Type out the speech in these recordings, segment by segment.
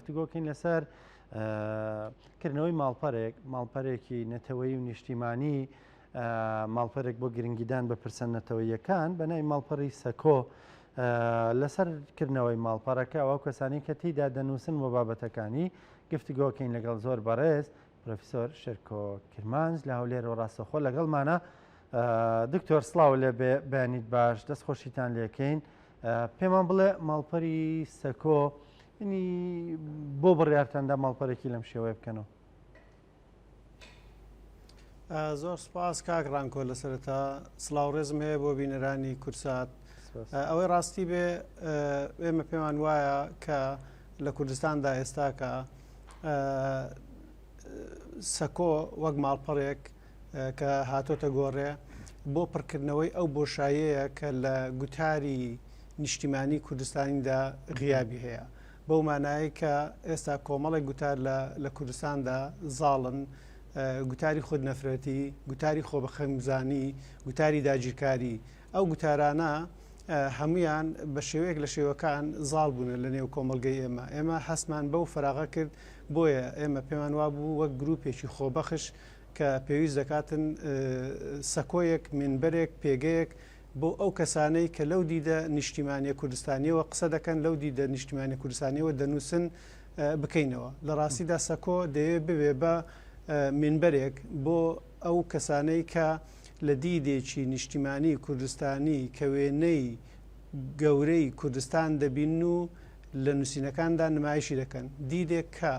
گفتوگۆکەین لەسەر کردنەوەی ماڵپەرێک ماڵپەرێکی نەتەوەیی و نیشتیمانی ماڵپەرێک بۆ گرنگیدان بە پرسە نەتەوەیەکان بە ناوی ماڵپەڕی سەکۆ لەسەر کردنەوەی ماڵپەڕەکە ئەو کەسانی کە تێیدا دەنووسن بۆ بابەتەکانی گفتوگۆکەین لەگەڵ زۆر بەڕێز پرۆفیسۆر شێرکۆ کرمانج لە هەولێرەوە ڕاستەخۆ لەگەڵمانە. دکتۆر سڵاو لێ بێ بەیانیت باش دەست خۆشیتان لێکەین پێمان بڵێ ماڵپەری سەکۆ ینی بۆ بڕیارتاندا ماڵپەرێکی لەم شێوەیە بکەنەوە؟ زۆر سپاس کاک ڕانکۆ لە سەرەتا سڵاو ڕێزم هەیە بۆ بینەرانی کورسات ئەوەی ڕاستی بێ ئێمە پێمان وایە کە لە کوردستاندا ئێستاکە سەکۆ وەک ماڵپەڕێک کە هاتۆتە گۆڕێ بۆ پڕکردنەوەی ئەو بۆشایەیە کە لە گوتاری نیشتیمانی کوردستانیدا غیابی هەیە بەو مانایەی کە ئێستا کۆمەڵێک گوتار لە کوردستاندا زاڵن، گوتاری خودنەفرەتی، گوتاری خۆبەخەمزانی، گوتاری داگیرکاری. ئەو گوتارانە هەموویان بە شێوەیەک لە شێوەکان زاڵ بوونە لە نێو کۆمەڵگەی ئێمە. ئێمە هەستمان بەو فەراغە کرد، بۆیە ئێمە پێمان وابوو وەک گرووپێکی خۆبەخش کە پێویست دەکاتن سەکۆیەک، مینبەرێک، پێگەیەک بۆ ئەو کەسانەی کە لەو دیدە نیشتیمانیە کوردستانیەوە قسە دەکەن، لەو دیدە نیشتیمانیە کوردستانیەوە دەنووسن بکەینەوە. لە ڕاستیدا سەکۆ دەیەوێت ببێ بە مینبەرێک بۆ ئەو کەسانەی کە لە دیدێکی نیشتیمانی کوردستانی کە وێنەی گەورەی کوردستان دەبینن و لە نووسینەکاندا نمایشی دەکەن. دیدێک کە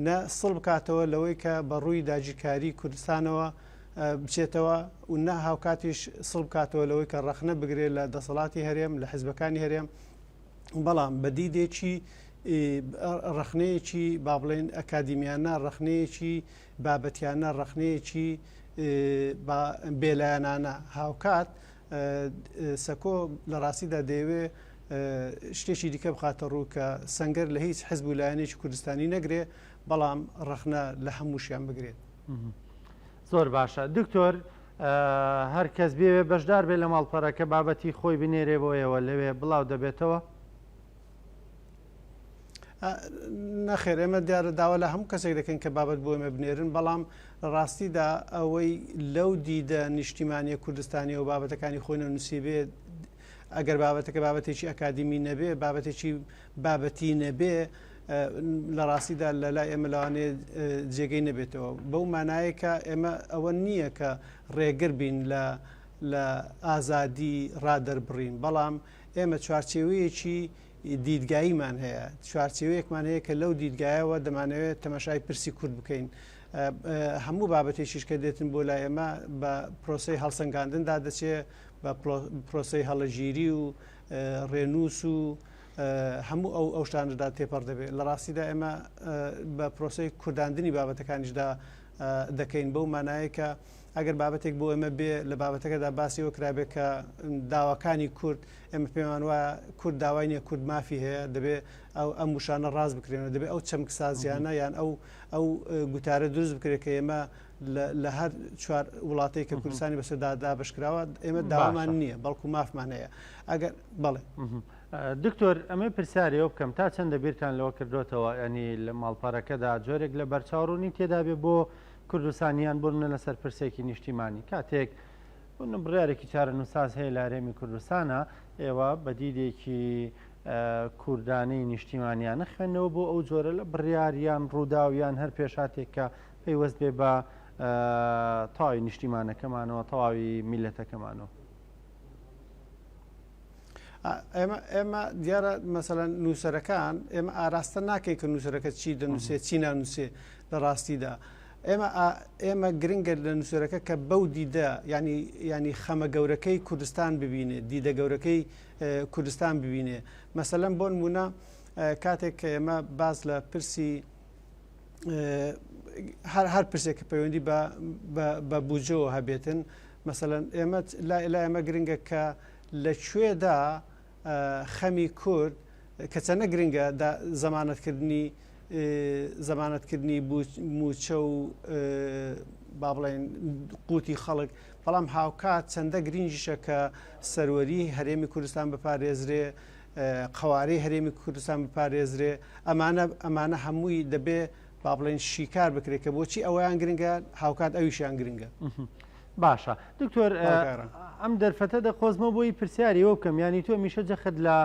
نە سڵ بکاتەوە لەوەی کە بە ڕووی داگیرکاری کوردستانەوە بچێتەوە و نە هاوکاتیش سڵ بکاتەوە لەوەی کە ڕەخنە بگرێت لە دەسەڵاتی هەرێم، لە حزبەکانی هەرێم، بەڵام بە دیدێکی ڕەخنەیەکی با بڵێین ئەکادیمیانە، ڕەخنەیەکی بابەتیانە، ڕەخنەیەکی بێلایەنانە. هاوکات سەکۆ لە ڕاستیدا دەیەوێ شتێکی دیکە بخاتە ڕوو کە سەنگەر لە هیچ حزب و لایەنێکی کوردستانی نەگرێ، بەڵام ڕەخنە لە هەمووشیان بگرێت. زۆر باشە دکتۆر هەر کەس بێوێ بەشدار بێ لە ماڵپەرەکە بابەتی خۆی بنێرێ بۆ ئێوە لەوێ بڵاو دەبێتەوە؟ نەخێر ئێمە دیارە داوا لە هەموو کەسێک دەکەین کە بابەت بۆ ئێمە بنێرن بەڵام لە ڕاستیدا ئەوەی لەو دیدە نیشتیمانیە کوردستانی و بابەتەکانی خۆی نەنووسیبێ ئەگەر بابەتەکە بابەتێکی ئەکادیمی نەبێ بابەتێکی بابەتی نەبێ لە ڕاستیدا لە لای ئێمە لەوانەیە جێگەی نەبێتەوە بەو مانایە کە ئێمە ئەوە نییە کە ڕێگر بین لە لە ئازادی ڕادەربڕین بەڵام ئێمە چوارچێوەیەکی دیدگاییمان هەیە، چوارچێوەیەکمان هەیە کە لەو دیدگایەوە دەمانەوێت تەماشای پرسی کورد بکەین. هەموو بابەتێکیش کە دێتن بۆ لای ئێمە بە پرۆسەی هەڵسەنگاندندا دەچێ، بە پرۆسەی هەڵەگیری و ڕێنووس و هەموو ئەو ئەو شتانەدا تێپەڕ دەبێت. لە ڕاستیدا ئێمە بە پرۆسەی کورداندنی بابەتەکانیشدا دەکەین بەو مانایە کە ئەگەر بابەتێک بۆ ئێمە بێ لە بابەتەکەدا باسی ئەوە کرابێت کە داواکانی کورد ئێمە پێمان وایە کورد داوای نییە کورد مافی هەیە دەبێ ئەو ئەم وشانە ڕاست بکرێنەوە دەبێ ئەو چەمکسازیانە یان ئەو ئەو گوتارە دروست بکرێت کە ئێمە لە هەر چوار وڵاتەی کە کوردستانی بەسەردا دابشکراوە ئێمە داوامان نییە بەڵکو مافمان هەیە ئەگەر بەڵێ. دکتۆر ئەمەی پرسیاری ئەو بکەم تا چەندە بیرتان لەوە کردوتەوە ینی لە ماڵپەرەکەدا جۆرێک لە بەرچاوڕوونی تێدا بێ بۆ کوردستانیان بۆ منە لەسەر پرسێکی نیشتیمانی کاتێک بۆ بڕیارێکی چارەنووسساز هەیە لە هەرێمی کوردستانە ئێوە بە دیدێکی کوردانەی نیشتیمانیانە خوێندنەوە بۆ ئەو جۆرە لە بڕیار یان ڕووداو یان هەر پێشاتێک کە پەیوەست بێ بە تەواوی نیشتیمانەکەمانەوە تەواوی میلەتەکەمانەوە. ئێمە ئێمە دیارە مەسەلەن نووسەرەکان ئێمە ئاراستە ناکەین کە نووسەرەکە چی دەنووسێ چی نانووسێ لە ڕاستیدا ئێمە ئێمە گرنگە لە نووسەرەکە کە بەو دیدە ینی ینی خەمە گەورەکەی کوردستان ببینێ دیدە گەورەکەی کوردستان ببینێ مەسەلەن بۆ نمونە کاتێک کە ئێمە باس لە پرسی هەر هەر پرسێک کە پەیوەندی بە بە بودجەوە هەبێتن مەسەلەن ئێمە لای ئێمە گرنگە کە لە کوێدا خەمی کورد کە چەنە گرنگە زەمانەتکردنی زەمانەتکردنی موچە و با بڵێن قوتی خەڵک بەڵام هاوکات چەندە گرنگیشە کە سەروەری هەرێمی کوردستان بپارێزرێ. قەوارەی هەرێمی کوردستان بپارێزرێ ئەمانە ئەمانە هەمووی دەبێ با بڵێن شیکار بکرێت کە بۆچی ئەویان گرنگە هاوکات ئەویشیان گرنگە. باشە دکتۆر ئەم دەرفەتە دەقۆزمە بۆی پرسیاری ئەوە بکەم ینی تۆ میشە جەخت لە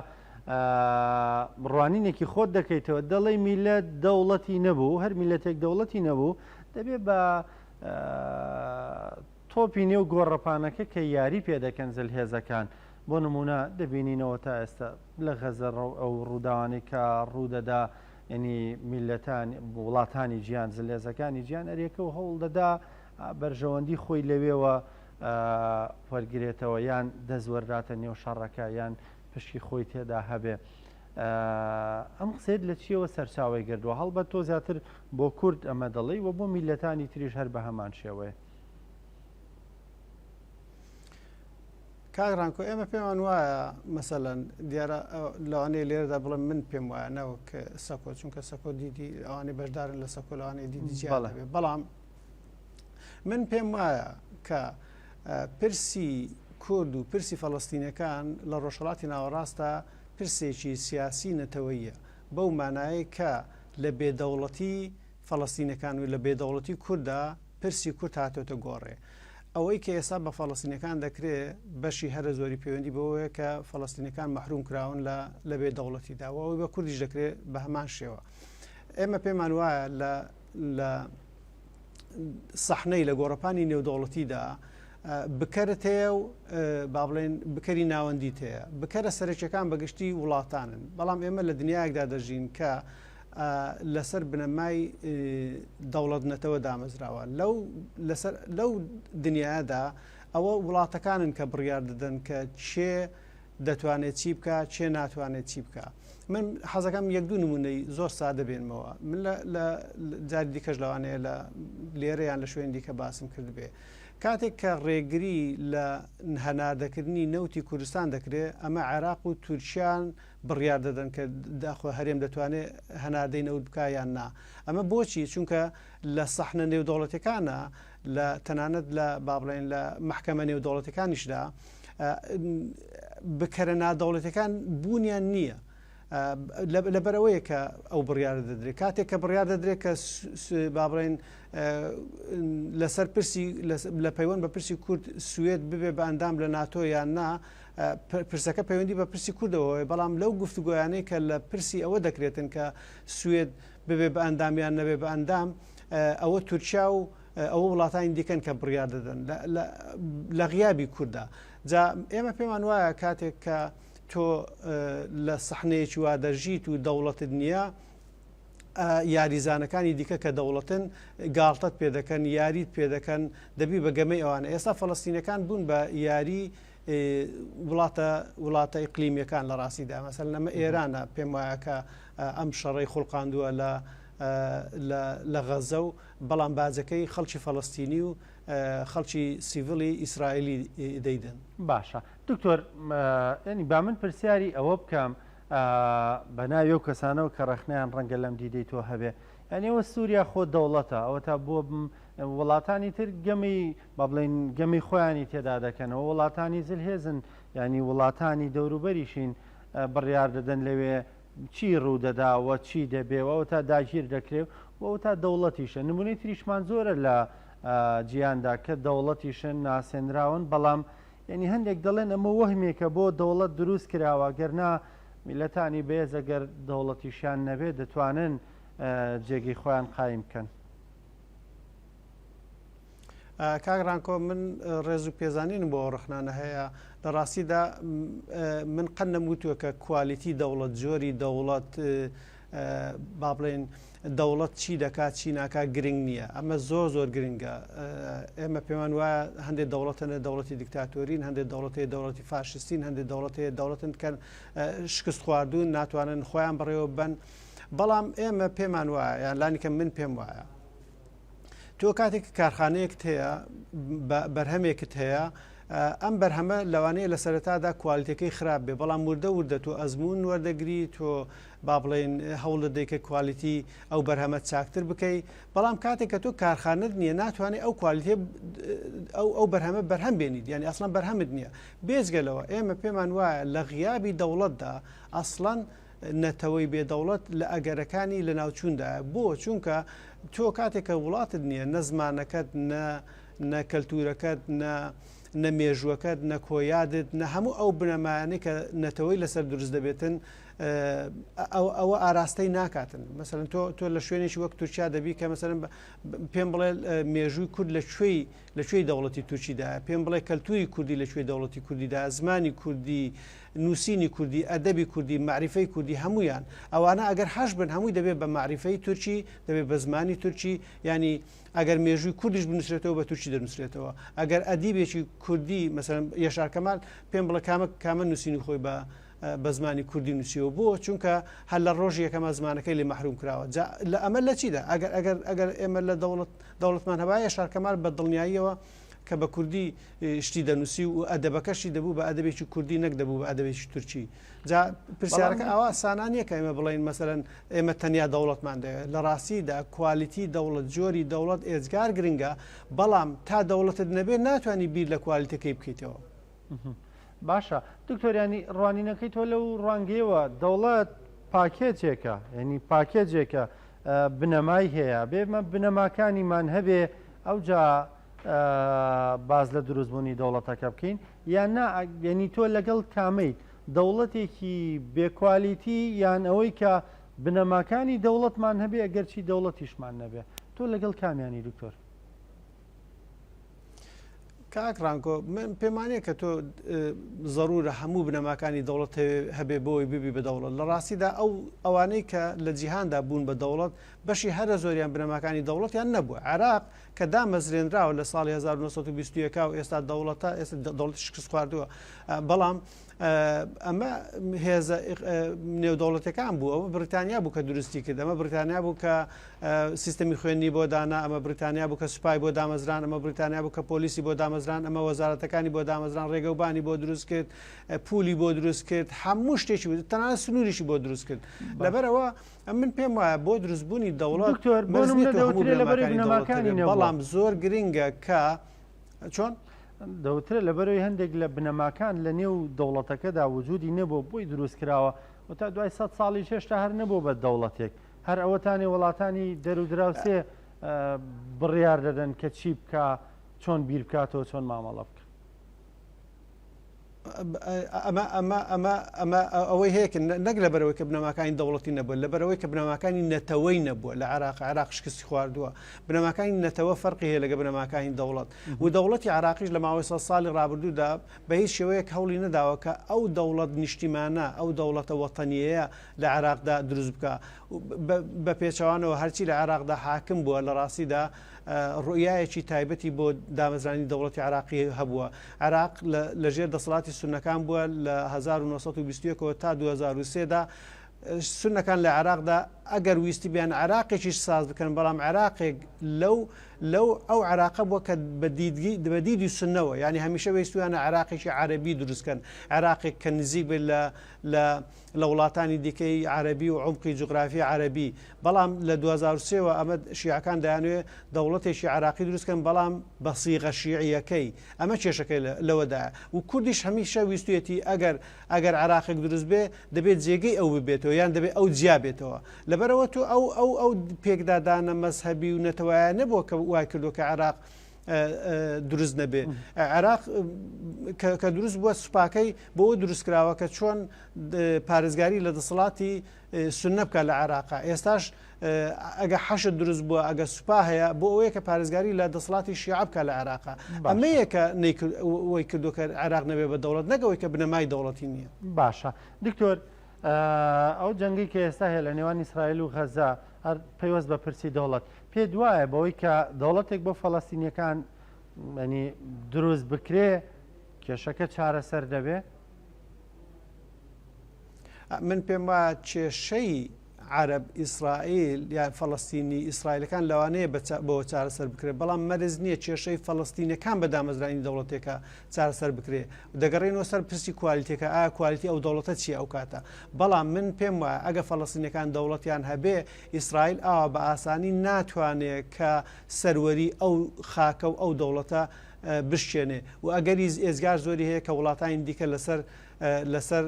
ڕوانینێکی خۆت دەکەیتەوە دەڵێ میلەت دەوڵەتی نەبوو هەر میلەتێک دەوڵەتی نەبوو دەبێ بە تۆپی نێو گۆڕەپانەکە کە یاری پێ دەکەن زلهێزەکان، بۆ نموونە دەبینینەوە تا ئێستا لە غەزە ئەو ڕووداوانەی کە ڕوودەدا یعنی میللەتان وڵاتانی جیان زلهێزەکانی جیان ئەرێکە و هەوڵ دەدا بەرژەوەندی خۆی لەوێوە وەرگرێتەوە یان دەست وەرداتە نێو شەڕەکە یان پشکی خۆی تێدا هەبێ. ئەم قسەیەت لە چیەوە سەرچاوەی گردووە؟ هەڵبەت تۆ زیاتر بۆ کورد ئەمە دەڵێی و بۆ میللەتانی تریش هەر بە هەمان شێوەیە. کاک ڕانکۆ ئێمە پێمان وایە مەسەلەن دیارە لەوانەیە لێرەدا بڵێم من پێم وایە نەوەک سەکۆ چونکە سەکۆ دیدی ئەوانەی بەشدارن لە سەکۆ لەوانەیە دیدی جیا هەبێ بەڵام من پێم وایە کە پرسی کورد و پرسی فەڵەستینەکان لە ڕۆژهەڵاتی ناوەڕاستە پرسێکی سیاسی نەتەوەیە بەو مانایەی کە لە بێدەوڵەتی فەڵەستینەکان و لە بێدەوڵەتی کورددا پرسی کورد هاتۆتە گۆڕێ. ئەوەی کە ئێستا بە فەڵەستینەکان دەکرێ بەشی هەرە زۆری پەیوەندی بەوەیە کە فەڵەستینەکان مەحروم کراون لە لە بێدەوڵەتیدا و ئەوەی بە کوردیش دەکرێ بە هەمان شێوە. ئێمە پێمان وایە لە لە سەحنەی لە گۆڕەپانی نێودەوڵەتیدا بکەرت هەیە و با بڵێن بکەری ناوەندیت هەیە. بکەرە سەرەکیەکان بەگشتی وڵاتانن، بەڵام ئێمە لە دنیایەکدا دەژین کە لەسەر بنەمای دەوڵەت نەتەوە دامەزراوە. لەو لەسەر لەو دنیایەدا ئەوە وڵاتەکانن کە بڕیار دەدەن کە کێ دەتوانێت چی بکا کێ ناتوانێت چی بکا. من حەزەکەم یەک دوو نمونەی زۆر سادە بێنمەوە. من لە جاری دیکەش لەوانەیە لە لێرە یان لە شوێنی دیکە باسم کردبێ. کاتێک کە ڕێگری لە هەناردەکردنی نەوتی کوردستان دەکرێت، ئەمە عێراق و تورکیان بڕیار دەدەن کە داخۆ هەرێم دەتوانێت هەناردەی نەوت بکا یان نا. ئەمە بۆچی؟ چونکە لە سەحنە نێودەوڵەتیەکانا، لە تەنانەت لە با بڵێین لە مەحکەمە نێودەوڵەتیەکانیشدا بکەرە نادەوڵەتیەکان بوونیان نییە. لەبەرئەوەیە کە ئەو بڕیارە دەدرێت. کاتێک کە بڕیار دەدرێت کە با بڵێین لەسەر پرسی لە پەیوەند بە پرسی کورد سوێد ببێ بە ئەندام لە ناتۆ یان نا، پرسەکە پەیوەندی بە پرسی کوردەوە هەیە، بەڵام لەو گفتوگۆیانەی کە لە پرسی ئەوە دەکرێتن کە سوێد ببێ بە ئەندام یان نەبێ بە ئەندام، ئەوە تورکیا و ئەوە وڵاتانی دیکەن کە بڕیار دەدەن لە غیابی کورددا. جا ئێمە پێمان وایە کاتێک کە تۆ لە سەحنەیەکی وا دەژیت و دەوڵەتت نییە، یاریزانەکانی دیکە کە دەوڵەتن گاڵتەت پێ دەکەن، یاریت پێ دەکەن، دەبی بە گەمەی ئەوانە. ئێستا فەڵەستینەکان بوون بە یاری وڵاتە وڵاتە ئیقلیمیەکان لە ڕاستیدا. مەسەلەن ئەمە ئێرانە پێم وایە کە ئەم شەڕەی خوڵقاندووە لە لە غەزە و بەڵام باجەکەی خەڵکی فەڵەستینی و خەڵکی سیڤڵی ئیسرائیلی دەیدەن. باشە دکتۆر یانی با من پرسیاری ئەوە بکەم بە ناوی ئەو کەسانەوە کە ڕەخنەیان ڕەنگە لەم دیدەی تۆ هەبێ یانی ئەوە سووریا خۆ دەوڵەتە ئەوە تا بۆ وڵاتانی تر گەمی با بڵێین گەمی خۆیانی تێدا دەکەنەوە وڵاتانی زلهێزن یانی وڵاتانی دەوروبەریشین بڕیار دەدەن لەوێ چی ڕوودەدا و چی دەبێ و ئەوەتا داگیر دەکرێ و ئەوەتا دەوڵەتیشە. نمونەی تریشمان زۆرە لە جیهاندا کە دەوڵەتیشن ناسێنراون بەڵام یعنی هەندێک دەڵێن ئەمە وەهمێکە بۆ دەوڵەت دروست کراوە گەر نا میلەتانی بەێز ئەگەر دەوڵەتیشیان نەبێت دەتوانن جێگەی خۆیان قایم بکەن. کاک ڕانکۆ من ڕێز و پێزانینم بۆ ئەو ڕەخنانە هەیە لە ڕاستیدا من قەت نەموتووە کە کوالیتی دەوڵەت جۆری دەوڵەت با بڵێن دەوڵەت چی دەکات چی ناکات گرنگ نییە ئەمە زۆر زۆر گرنگە ئێمە پێمان وایە هەندێک دەوڵەتەنە دەوڵەتی دیکتاتۆرین هەندێک دەوڵەتی دەوڵەتی فاشستین هەندێک دەوڵەتی دەوڵەتن کە شکست خواردوون ناتوانن خۆیان بەڕێوە بن بەڵام ئێمە پێمان وایە یان لانیکەم من پێم وایە تۆ کاتێک کارخانەیەکت هەیە بەرهەمێکت هەیە ئەم بەرهەمە لەوانەیە لە سەرەتادا کوالیتەکەی خراپ بێ بەڵام وردە وردە تۆ ئەزموون وەردەگری تۆ با بڵێین هەوڵ دەدەی کە کوالیتی ئەو بەرهەمە چاکتر بکەی بەڵام کاتێک کە تۆ کارخانەت نییە ناتوانێت ئەو کوالیتی ئەو ئەو بەرهەمە بەرهەم بێنیت یعنی ئەسڵەن بەرهەمت نییە بێجگە لەوە ئێمە پێمان وایە لە غیابی دەوڵەتدا ئەسڵەن نەتەوەی بێ دەوڵەت لە ئەگەرەکانی لەناوچووندایە بۆ چونکە تۆ کاتێک کە وڵاتت نییە نە زمانەکەت نە نە کەلتورەکەت نە نە مێژووەکەت نە کۆیادت نە هەموو ئەو بنەمایانەی کە نەتەوەی لەسەر دروست دەبێتن ئەوە ئاراستەی ناکاتن مەسەلەن تۆ تۆ لە شوێنێکی وەک تورکیا دەبی کە مەسەلەن پێم بڵێ مێژووی کورد لە کوێی لە کوێی دەوڵەتی تورکیدا پێم بڵێ کەلتوری کوردی لە کوێی دەوڵەتی کوردیدا زمانی کوردی نووسینی کوردی ئەدەبی کوردی مەعریفەی کوردی هەمویان ئەوانە ئەگەر هەش بن هەمووی دەبێت بە مەعریفەی تورکی دەبێت بە زمانی تورکی ینی ئەگەر مێژووی کوردیش بنووسرێتەوە بە تورکی دەنووسرێتەوە ئەگەر ئەدیبێکی کوردی مەسەلەن یەشار کەمال پێم بڵێ کامە کامە نووسینی خۆی بە بە زمانی کوردی نووسیوە بۆ چونکە هەر لە ڕۆژی یەکەمە زمانەکەی لێ مەحروم کراوە جا لە ئەمە لە چیدا ئەگەر ئەگەر ئەگەر ئێمە لە دەوڵەت دەوڵەتمان هەبایە یەشار کەمال بە دڵنیاییەوە کە بە کوردی شتی دەنووسی و ئەدەبەکەشی دەبوو بە ئەدەبێکی کوردی نەک دەبوو بە ئەدەبێکی تورکی جا پرسیارەکە ئاوا سانا نییە کە ئێمە بڵێین مەسەلەن ئێمە تەنیا دەوڵەتمان دەوێت لە ڕاستیدا کوالیتی دەوڵەت جۆری دەوڵەت ئێجگار گرنگە بەڵام تا دەوڵەتت نەبێت ناتوانانی بیر لە کوالیتەکەی بکەیتەوە. باشە دکتۆر ینی ڕوانینەکەی تۆ لەو ڕوانگەیەوە دەوڵەت پاکێجێکە ینی پاکێجێکە بنەمای هەیە بێمە بنەماکانیمان هەبێ ئەوجا باس لە دروستبوونی دەوڵەتەکە بکەین یان نا یعنی تۆ لەگەڵ کامەیت دەوڵەتێکی بێکوالیتی یان ئەوەی کە بنەماکانی دەوڵەتمان هەبێ ئەگەرچی دەوڵەتیشمان نەبێ تۆ لەگەڵ کامیانی دکتۆر؟ کاک ڕانکۆ من پێمانەیە کە تۆ زەرورە هەموو بنەماکانی دەوڵەت هەبێ بۆی ببی بە دەوڵەت لە ڕاستیدا ئەو ئەوانەی کە لە جیهاندا بوون بە دەوڵەت بەشی هەرە زۆریان بنەماکانی دەوڵەتیان نەبووە عێراق کە دامەزرێنراوە لە ساڵی 1921 و ئێستا دەوڵەتە ئێستا دەوڵەتی شکست خواردووە بەڵام ئەمە هێزە نێودەوڵەتەکان بوو ئەوە بریتانیا بوو کە دروستی کرد ئەمە بریتانیا بوو کە سیستەمی خوێندنی بۆ دانا ئەمە بریتانیا بوو کە سوپای بۆ دامەزران ئەمە بریتانیا بوو کە پۆلیسی بۆ دامەزران ئەمە وەزارەتەکانی بۆ دامەزران ڕێگەوبانی بۆ دروست کرد پولی بۆ دروست کرد هەموو شتێکی تەنانەت سنووریشی بۆ دروست کرد لەبەرەوە من پێم وایە بۆ دروستبوونی دەوڵەت دکتۆر بۆ نمونە دەوترێ لەبەرەی بنەماکانی نەبووە. بەڵام زۆر گرنگە کە چۆن؟ دەوترێ لەبەرەوەی هەندێک لە بنەماکان لە نێو دەوڵەتەکەدا وجودی نەبووە بۆی دروست کراوە و تا دوای سەد ساڵیش هێشتا هەر نەبووە بە دەوڵەتێک هەر ئەوەتانێ وڵاتانی دەرودراوسێ بڕیار دەدەن کە چی بکا چۆن بیر بکاتەوە چۆن مامەڵە بکا. ئەمە ئەمە ئەمە ئەمە ئەوەی هەیە کە نەک لەبەرەوەی کە بنەماکانی دەوڵەتی نەبووە لەبەرەوەی کە بنەماکانی نەتەوەی نەبووە لە عێراق عێراق شکستی خواردووە بنەماکانی نەتەوە فەرقی هەیە لەگە بنەماکانی دەوڵەت و دەوڵەتی عێراقیش لە ماوەی سە ساڵی ڕابردوودا بە هیچ شێوەیەک هەوڵی نەداوە کە ئەو دەوڵەت نیشتیمانە ئەو دەوڵەتە وەتەنیەیە لە عێراقدا دروست بکە بە پێچەوانەوە هەرچی لە عێراقدا حاکم بووە لە ڕاستیدا ڕوئیایەکی تایبەتی بۆ دامەزرانی دەوڵەتی عێراقی هەبووە. عێراق لە ژێر دەسەڵاتی سوننەکان بووە لە 1921 ەوە تا 2003 دا سوننەکان لە عێراقدا ئەگەر ویستبیان عێراقێکیش ساز بکەن بەڵام عێراقێک لەو لەو ئەو عێراقە بووە کە بە دیدگی بە دیدی سوننەوە یعنی هەمیشە ویستویانە عێراقێکی عەرەبی دروست کەن عێراقێک کە نزیک بێت لە لە لە وڵاتانی دیکەی عەرەبی و عومقی جوگرافی عەرەبی، بەڵام لە 2003 وە ئەمە شیعەکان دەیانەوێت دەوڵەتێکی عێراقی دروست کەن بەڵام بە سیغە شیعیەکەی، ئەمە کێشەکەی لەوەدایە و کوردیش هەمیشە ویستویەتی ئەگەر ئەگەر عێراقێک دروست بێ دەبێت جێگەی ئەو ببێتەوە یان دەبێت ئەو جیا بێتەوە لەبەرئەوە تۆ ئەو ئەو ئەو پێکدادانە مەزهەبی و نەتەوایە نەبووە کە وای کردووە کە عێراق دروست نەبێ عێراق کە دروست بووە سوپاکەی بۆ دروست کراوە کە چۆن پارێزگاری لە دەسەڵاتی سنە بکە لە عێراقا ئێستاش ئەگە حەشد دروست بووە ئەگە سوپا هەیە بۆ ئەوەیە کە پارێزگاری لە دەسەڵاتی شیعە بکە لە عێراقا ئەمەیە کە وەی کردو کە عێراق نەبێ بە دەوڵەت نەگەوەی کە بنەمای دەوڵەتی نییە. باشە دکتۆر ئەو جەنگی کە ئێستا هەیە لە نێوان ئیسرائیل و غەزە هەر پەیوەست بە پرسی دەوڵەت پێت وایە بەوەی کە دەوڵەتێک بۆ فەڵەستینیەکان ینی دروست بکرێ کێشەکە چارەسەر دەبێ؟ من پێم وایە کێشەی. عەرەب ئیسرائیل یان فەڵەستینی ئیسرائیلەکان لەوانەیە بەوە چارەسەر بکرێت، بەڵام مەرج نییە کێشەی فەڵەستینەکان بە دامەزرانی دەوڵەتێکە چارەسەر بکرێت. دەگەڕێینەوە سەر پرسی کوالیتەکە، ئایا کوالیتی ئەو دەوڵەتە چییە ئەو کاتە؟ بەڵام من پێم وایە ئەگەر فەڵەستینەکان دەوڵەتیان هەبێ، ئیسرائیل ئاوا بە ئاسانی ناتوانێ کە سەروەری ئەو خاکە و ئەو دەوڵەتە بشکێنێ و ئەگەری ئێجگار زۆری هەیە کە وڵاتانی دیکە لەسەر لەسەر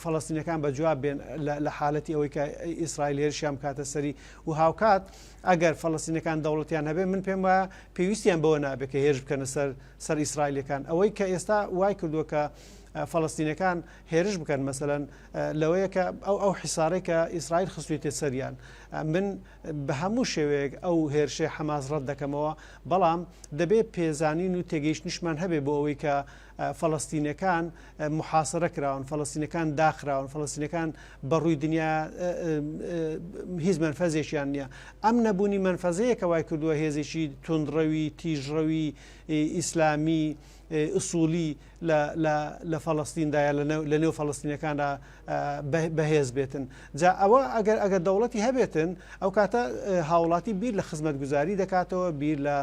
فەڵەستینەکان بە جواب بێن لە حالەتی ئەوەی کە ئیسرائیل هێرشیان بکاتە سەری و هاوکات ئەگەر فەڵەستینەکان دەوڵەتیان هەبێ من پێم وایە پێویستیان بەوە نابێت کە هێرش بکەنە سەر سەر ئیسرائیلەکان ئەوەی کە ئێستا وای کردووە کە فەڵەستینەکان هێرش بکەن مەسەلەن لەوەیە کە ئەو ئەو حیسارەی کە ئیسرائیل خستوێتە سەریان من بە هەموو شێوەیەک ئەو هێرشەی حەماس ڕەت دەکەمەوە بەڵام دەبێت پێزانین و تێگەیشتنیشمان هەبێ بۆ ئەوەی کە فەڵەستینەکان موحاسەرە کراون، فەڵەستینەکان داخراون، فەڵەستینەکان بە ڕووی دنیا هیچ مەنفەزێکیان نییە. ئەم نەبوونی مەنفەزەیە کە وای کردووە هێزێکی توندڕەوی، تیژڕەوی ئیسلامی ئوسوڵی لە فەڵەستیندا یا لە نێو فەڵەستینەکاندا بەهێز بێتن. جا ئەوە ئەگەر ئەگەر دەوڵەتی هەبێتن ئەو کاتە هاوڵاتی بیر لە خزمەتگوزاری دەکاتەوە، بیر لە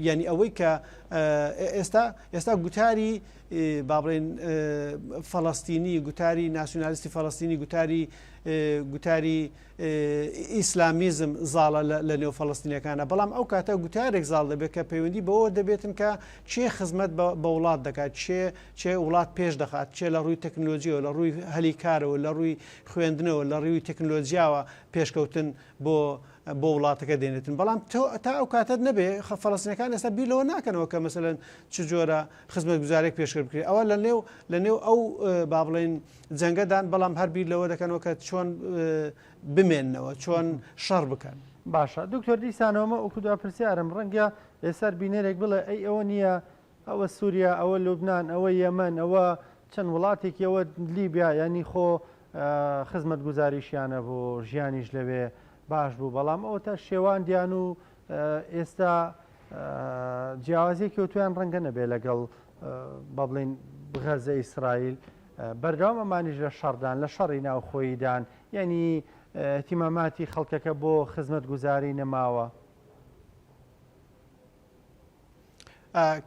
یانی ئەوەی کە ئێستا ئێستا گوتاری با بڵێن فەڵەستینی گوتاری ناسیونالیستی فەڵەستینی گوتاری گوتاری ئیسلامیزم زاڵە لە نێو فەڵەستینەکانە بەڵام ئەو کاتە گوتارێک زاڵ دەبێت کە پەیوەندی بەوە دەبێتن کە چێ خزمەت بە وڵات دەکات چێ چێ وڵات پێش دەخات چێ لە ڕووی تەکنۆلۆژیەوە لە ڕووی هەلی کارەوە لە ڕووی خوێندنەوە لە ڕووی تەکنۆلۆژیاوە پێشکەوتن بۆ بۆ وڵاتەکە دێنێتن بەڵام تا ئەو کاتەت نەبێ فەڵەستینەکان ئێستا بیر لەوە ناکەنەوە کە مەسەلەن چ جۆرە خزمەتگوزارێک پێشکەش بکرێت ئەوە لە نێو لە نێو ئەو با بڵێین جەنگەدان بەڵام هەر بیر لەوە دەکەنەوە کە چۆن بمێننەوە چۆن شەڕ بکەن. باشە دکتۆر دیسانەوە مە وەکو دوا پرسیارم ڕەنگە ئێستا بینەرێک بڵێ ئەی ئەوە نییە ئەوە سووریا ئەوە لوبناان ئەوە یەمەن ئەوە چەند وڵاتێکی ئەوە لیبیا ینی خۆ خزمەتگوزاریشیان هەبوو ژیانیش لەوێ باش بوو بەڵام ئەوەتا شێواندیان و ئێستا جیاوازیەکی ئەوتۆیان ڕەنگە نەبێ لەگەڵ با بڵێین غەزە ئیسرائیل بەردەوام ئەمانیش لە شەڕدان لە شەڕی ناوخۆییدان یعنی اهتماماتی خەڵکەکە بۆ خزمەتگوزاری نەماوە.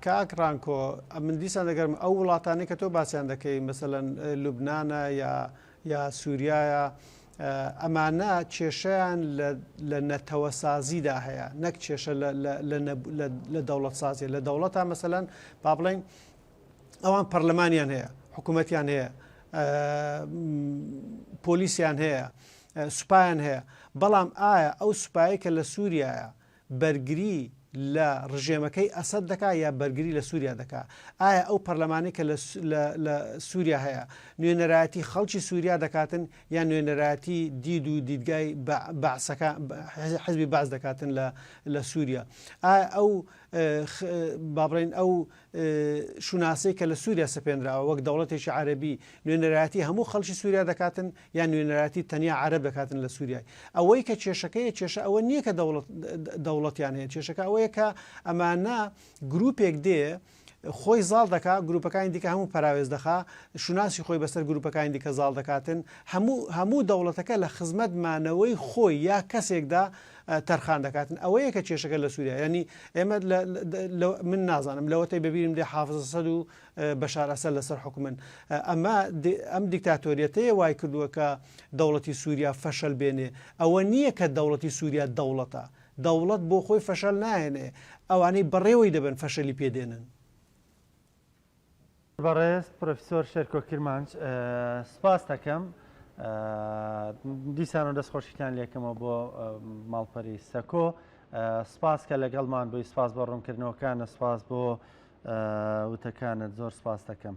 کاک ڕانکۆ من دیسان دەگەرم ئەو وڵاتانەی کە تۆ باسیان دەکەی مەسەلەن لوبنانە یا یا سووریایە ئەمانە کێشیان لە نەتەوە سازیدا هەیە نەک کێشە لە دەوڵەت سازی لە دەوڵەتە مەسەلەن با بڵین ئەوان پەرلەمانیان هەیە حکوومەتیان هەیە پۆلیسیان هەیە سوپایان هەیە بەڵام ئایا ئەو سوپایە کە لە سووریایە بەرگری لە ڕژێمەکەی ئەسەد دەکا یا بەرگری لە سووریا دەکا؟ ئایا ئەو پەرلەمانەی کە لە لە سووریا هەیە نوێنەرایەتی خەڵکی سووریا دەکاتن یان نوێنەرایەتی دید و دیدگای بەعسەکان حزبی بەعس دەکاتن لە لە سووریا؟ ئایا ئەو با بڵێین ئەو شوناسەی کە لە سووریا سەپێنراوە وەک دەوڵەتێکی عەرەبی نوێنەرایەتی هەموو خەڵکی سووریا دەکاتن یان نوێنەرایەتی تەنیا عەرەب دەکاتن لە سووریای ئەوەی کە کێشەکەیە کێشە ئەوە نییە کە دەوڵەت دەوڵەتیان هەیە کێشەکە ئەوەیە کە ئەمانە گروپێک دێ خۆی زاڵ دەکا گروپەکانی دیکە هەموو پەراوێز دەخا شوناسی خۆی بەسەر گروپەکانی دیکە زاڵ دەکاتن هەموو هەموو دەوڵەتەکە لە خزمەت مانەوەی خۆی یا کەسێکدا تەرخان دەکاتن ئەوەیە کە کێشەکە لە سووریا ینی ئێمە من نازانم لەوەتەی بەبیرم دێ حافز ئەسەد و بەشار ئەسەد لەسەر حوکمن ئەمە ئەم دیکتاتۆریەتەیە وای کردووە کە دەوڵەتی سووریا فەشەل بێنێ ئەوە نییە کە دەوڵەتی سووریا دەوڵەتە دەوڵەت بۆ خۆی فەشەل نایەنێ ئەوانەی بەڕێوەی دەبەن فەشەلی پێ دێنن. بەڕێز پرۆفیسۆر شێرکۆ کرمانج سپاست دەکەم دیسانەوە دەستخۆشیتان لێکەمەوە بۆ ماڵپەری سەکۆ سپاس کە لەگەڵمان بووی سپاس بۆ ڕوونکردنەوەکانە سپاس بۆ وتەکانت زۆر سپاس دەکەم.